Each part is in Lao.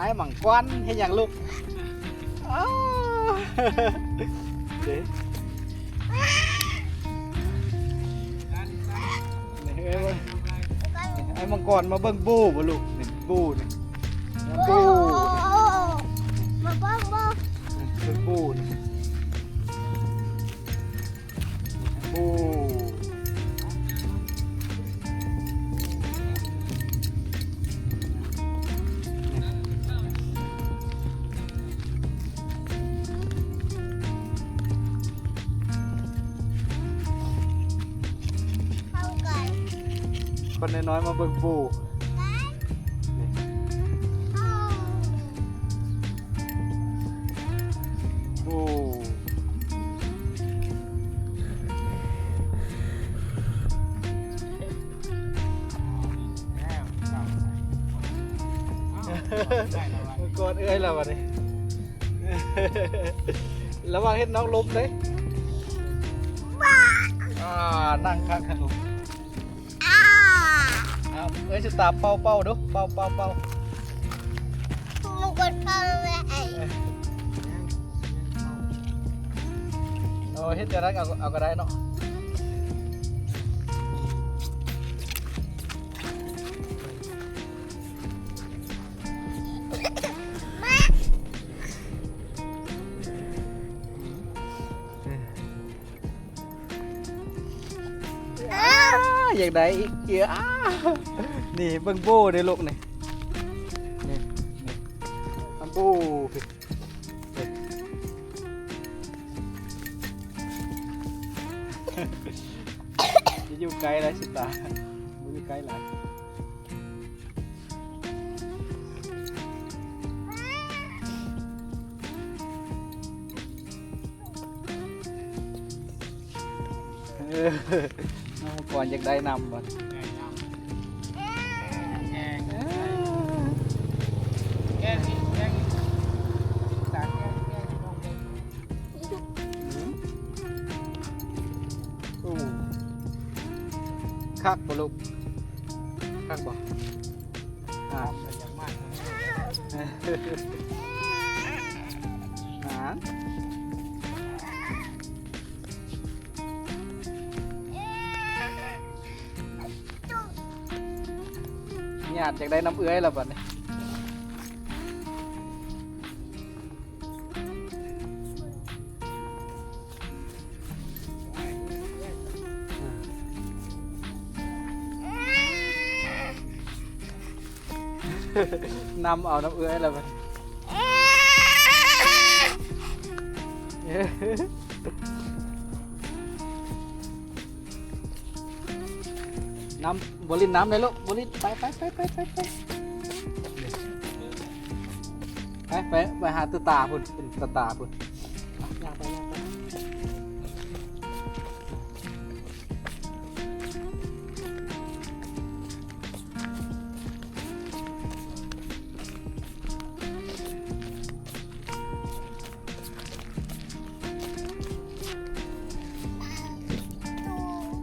ອ້າຍມັງກອນເຮັດຫຍັງລູກ? ອ້າວ ເດ້ ນີ້ ອ້າຍມັງກອນມາເບິ່ງໂບບໍ່ລູກ? ນີ້ໂບນີ້ ໂບ ມາເບິ່ງໂບ ເບິ່ງໂບນີ້ ໂອ້ ຄົນນ້ອຍໆມາເບິ່ງປູ. ໂອ້ ມັງກອນເອື້ອຍແລ້ວບັດນີ້ ລະວັງເຮັດນ້ອງລົ້ມເດ້. ອ່າ ນັ່ງຄັກຂະໜົມ. ອ້າ ເອົາ ເອື້ອຍຊິຕາເປົ່າໆດູ ເປົ່າໆໆ ມັນກໍເປົ່າແລ້ວ. ເອີ ເຮັດຈັ່ງໃດເອົາ ເອົາກໍໄດ້ເນາະ. ອ້າ ຢາກໄດ້ອີກເທື່ອ. ອ້າ ນີ້ເບິ່ງໂບເດ້ລູກນີ້ ນີ້ ນີ້ ໂບ ຢູ່ໄກຫຼາຍ ຊິຕາ ບໍ່ຢູ່ໃກ້ຫຼາຍ. ເອີ ນ້ອງມັງກອນຢາກໄດ້ນຳບໍ່? ແກງ ເອີ ແກງ ແກງ ໂອ້ ຄັກບໍ່ລູກ? ຄັກບໍ່? ອ່າ ອ່າ ຍາດຢາກໄດ້ນຳເອື້ອຍລະບັດນີ້. ນຳເອົານຳເອື້ອຍແລ້ວບັດ ນຳ ບໍ່ຫຼິ້ນນຳເດ້ລູກ ບໍ່ຫຼິ້ນ ໄປ ໄປ ໄປ ໄປ ໄປ ໄປ ໄປ ໄປຫາຕາຕາພຸ້ນ ເປັນຕາຕາພຸ້ນ ຍ່າງໄປ ຍ່າງໄປ.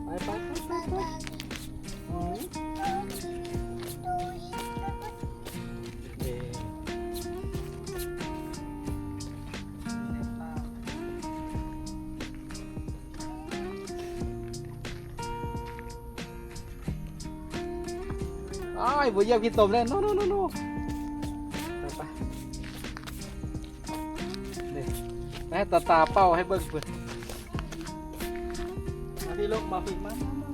ໄປ ໄປ ໄປ ໄປ ໄປ ອືມ ເອີ. ອ້າຍ ບໍ່ຢຽບຂີ້ຕົມແລ້ວ ໂນ ໂນ ໂນ ໂນ ໄປ ໄປ ນີ້ ໄປ ຕາຕາເປົ່າໃຫ້ເບິ່ງພຸ້ນ ມາພີ້ລູກ ມາພີ້ ມາ ມາ ມາ ມາ.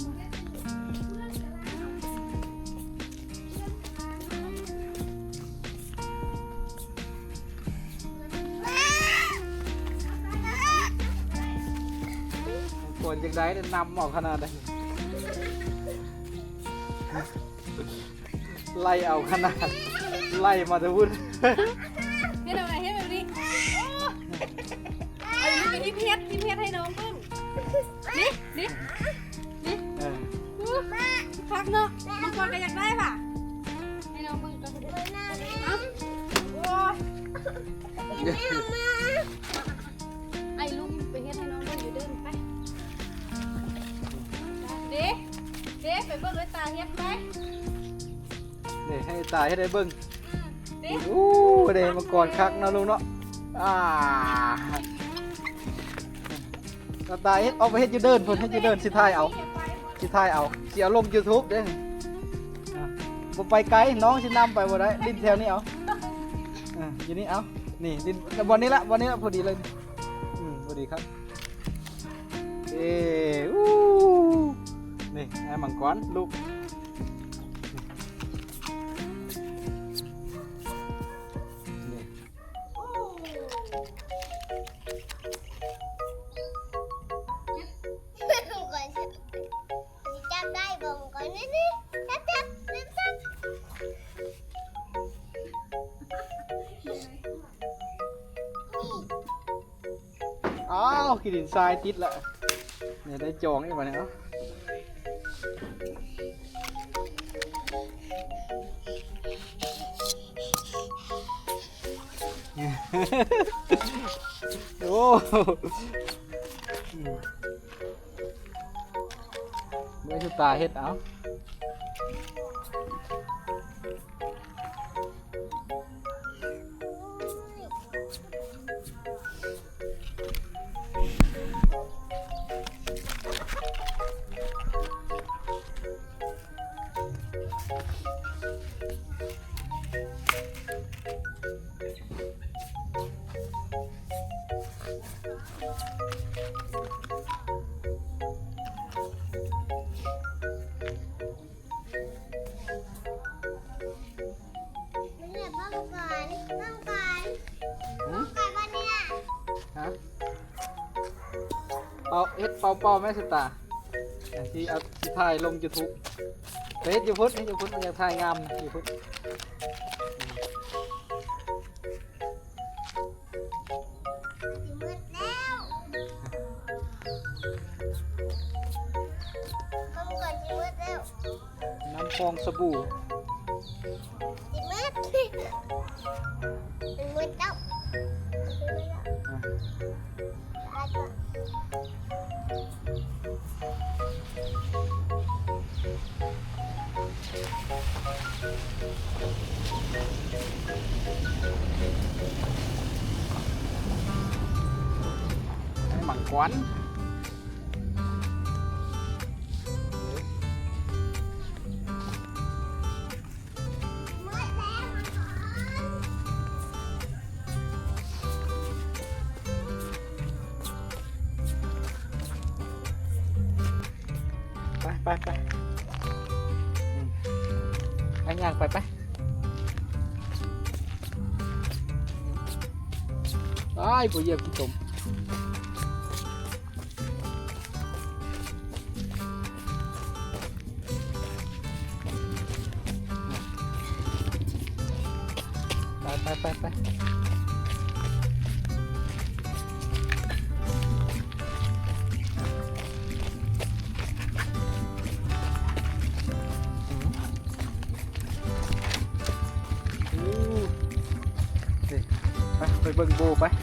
ຄົນຈັ່ງໃດນຳເອົາຂະໜາດໃດ ໄລ່ເອົາຂະໜາດ ໄລ່ມາແຕ່ພຸ້ນ ເຮັດແບບ ເຮັດແບບນີ້ ໂອ້ ເອົານີ້ໄປທິບເຮັດ ທິບເຮັດໃຫ້ນ້ອງເບິ່ງ ນີ້ ນີ້ ນີ້ ເອີ ໂອ້ ຄັກເນາະ ມັງກອນກໍຢາກໄດ້ຫວາ ໃຫ້ນ້ອງເບິ່ງກ່ອນ ເອົາ ໂອ້ຍ ໃຫ້ລູກໄປເຮັດໃຫ້ນ້ອງເບິ່ງຢູ່ເດີ ໄປ ເດ້ ເດ້ ໄປເບິ່ງດ້ວຍຕາເຮັດໄປ ເດ້ ໃຫ້ຕາເຮັດໃຫ້ເບິ່ງ ອືມ ເດ້ ໂອ້ ໄດ້ມັງກອນຄັກເນາະລູກເນາະ. ອ່າ ຕາຕາເຮັດ ເອົາໄປເຮັດຢູ່ເດີ່ນພຸ້ນ ເຮັດຢູ່ເດີ່ນ ຊິຖ່າຍເອົາ ຊິຖ່າຍເອົາ ຊິເອົາລົງຢູທູບເດ້. ອ່າ ບໍ່ໄປໄກ ນ້ອງຊິນຳໄປບໍ່ໄດ້ ຫຼິ້ນແຖວນີ້ເອົາ. ອ່າ ຢູ່ນີ້ເອົາ ນີ້ຫຼິ້ນບ່ອນນີ້ລະ ບ່ອນນີ້ລະ ພໍດີເລີຍ. ອືມ ພໍດີຄັກ. ເອີ ອູ້ ນີ້ໄອ້ມັງກອນລູກ ນີ້ ຈັບໄດ້ບໍ່ມັງກອນ ນີ້ ນີ້ ຈັບ ຈັບ ຈັບ ນີ້. ອ້າວ ຂີ້ດິນຊາຍຕິດລະ ນີ້ໄດ້ຈອງອີກບາດນີ້ເນາະ. ໂອ້ ເບິ່ງສຸຕາເຮັດເອົາ. ເປົ່າ ເຮັດເປົ່າໆ ແມ່ສະຕາ ຊິເອົາ ຊິຖ່າຍລົງຢູທູບ. ໄປເຮັດຢູ່ພຸ້ນ ເຮັດຢູ່ພຸ້ນ ມັນຢາກຖ່າຍງາມຢູ່ພຸ້ນ. ຊິໝົດແລ້ວ ມັນກໍຊິໝົດແລ້ວ ນ້ຳຟອງສະບູ່ ຊິໝົດ ຊິໝົດແລ້ວ ຊິໝົດແລ້ວ. ໄອ້ມັງກອນ ໄປ ໄປ ໄປ ອືມ ໄປ ຍ່າງໄປ ໄປ ໄປ ບໍ່ຢຽບຂີ້ຕົມ. ໄປ ໄປ ໄປ ໄປ ອືມ. ໂອ້ ນີ້ ໄປ ໄປເບິ່ງໂບໄປ ໄປ.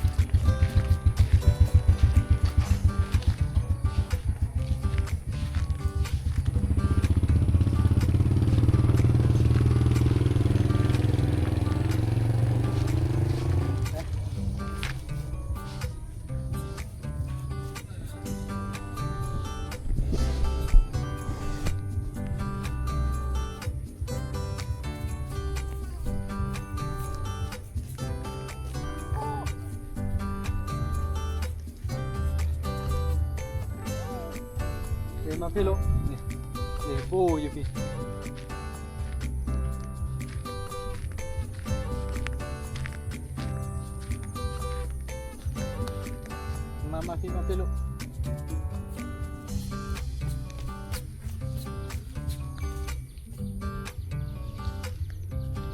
ເດີນມາພີ້ລູກ ນີ້ ນີ້ໂບຢູ່ພີ້. ມາ ມາພີ້ ມາພີ້ລູກ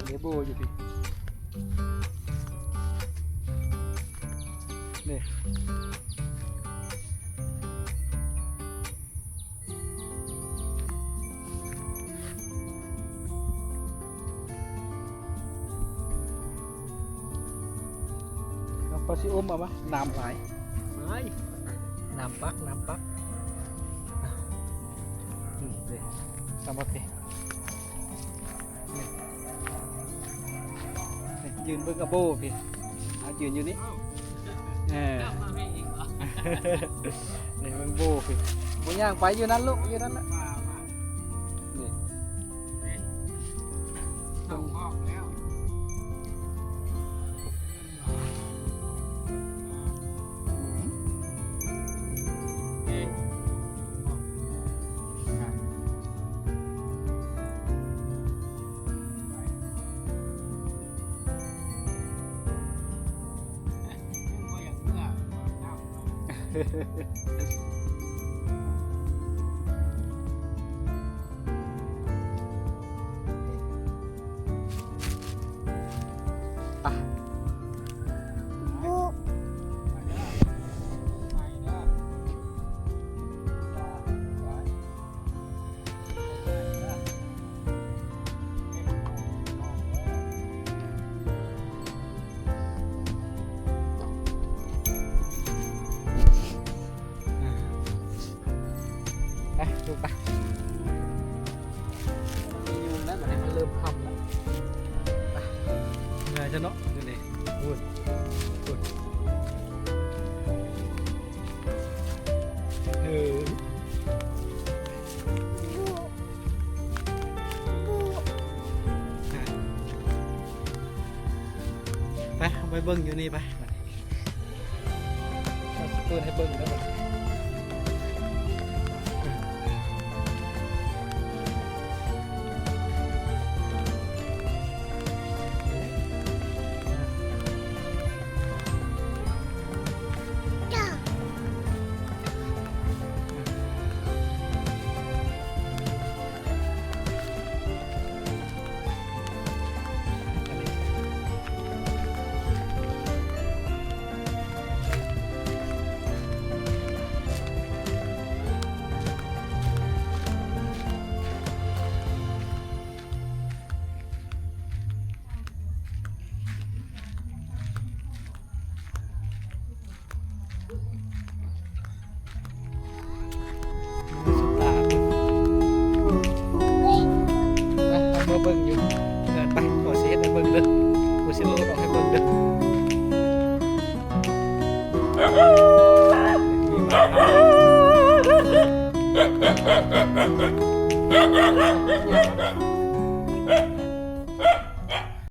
ເດໂບຢູ່ພີ້ ນີ້. ເອົາປາຊິອຸມເອົາມາ ນ້ຳຫຼາຍ ນ້ຳປັກ ນ້ຳປັກ ອືມ ນີ້ ສຳລັບພີ້ ນີ້ ນີ້ ຢືນເບິ່ງກະໂບພີ້ ເອົາຢືນຢູ່ນີ້ ເອີ ນີ້ເບິ່ງໂບພີ້ ບໍ່ຍ່າງໄປ ຢູ່ນັ້ນລູກ ຢູ່ນັ້ນລະ ນີ້ ເຂົ້າຄອກແລ້ວ. ໄປລູກໄປ ຢູ່ແລ້ວ ບັດນີ້ມັນເລີ່ມຄ່ຳແລ້ວ ໄປ ເມື່ອຍຊະເນາະ ຢູ່ນີ້ ພຸ້ນ ພຸ້ນ ເອີ ໄປ ເຮົາໄປເບິ່ງຢູ່ນີ້ໄປ. ເຮົາຊິເປີດໃຫ້ເບິ່ງເດີ. ສຸດຕາ ໄປ ເຮົາມາເບິ່ງຢູ່ເຮືອນ ໄປ ຂໍຊິເຮັດໃຫ້ເບິ່ງເດີ ຂໍຊິໂຫຼດອອກໃຫ້ເບິ່ງເດີ ມີໝາເນາະ ຫຍັງ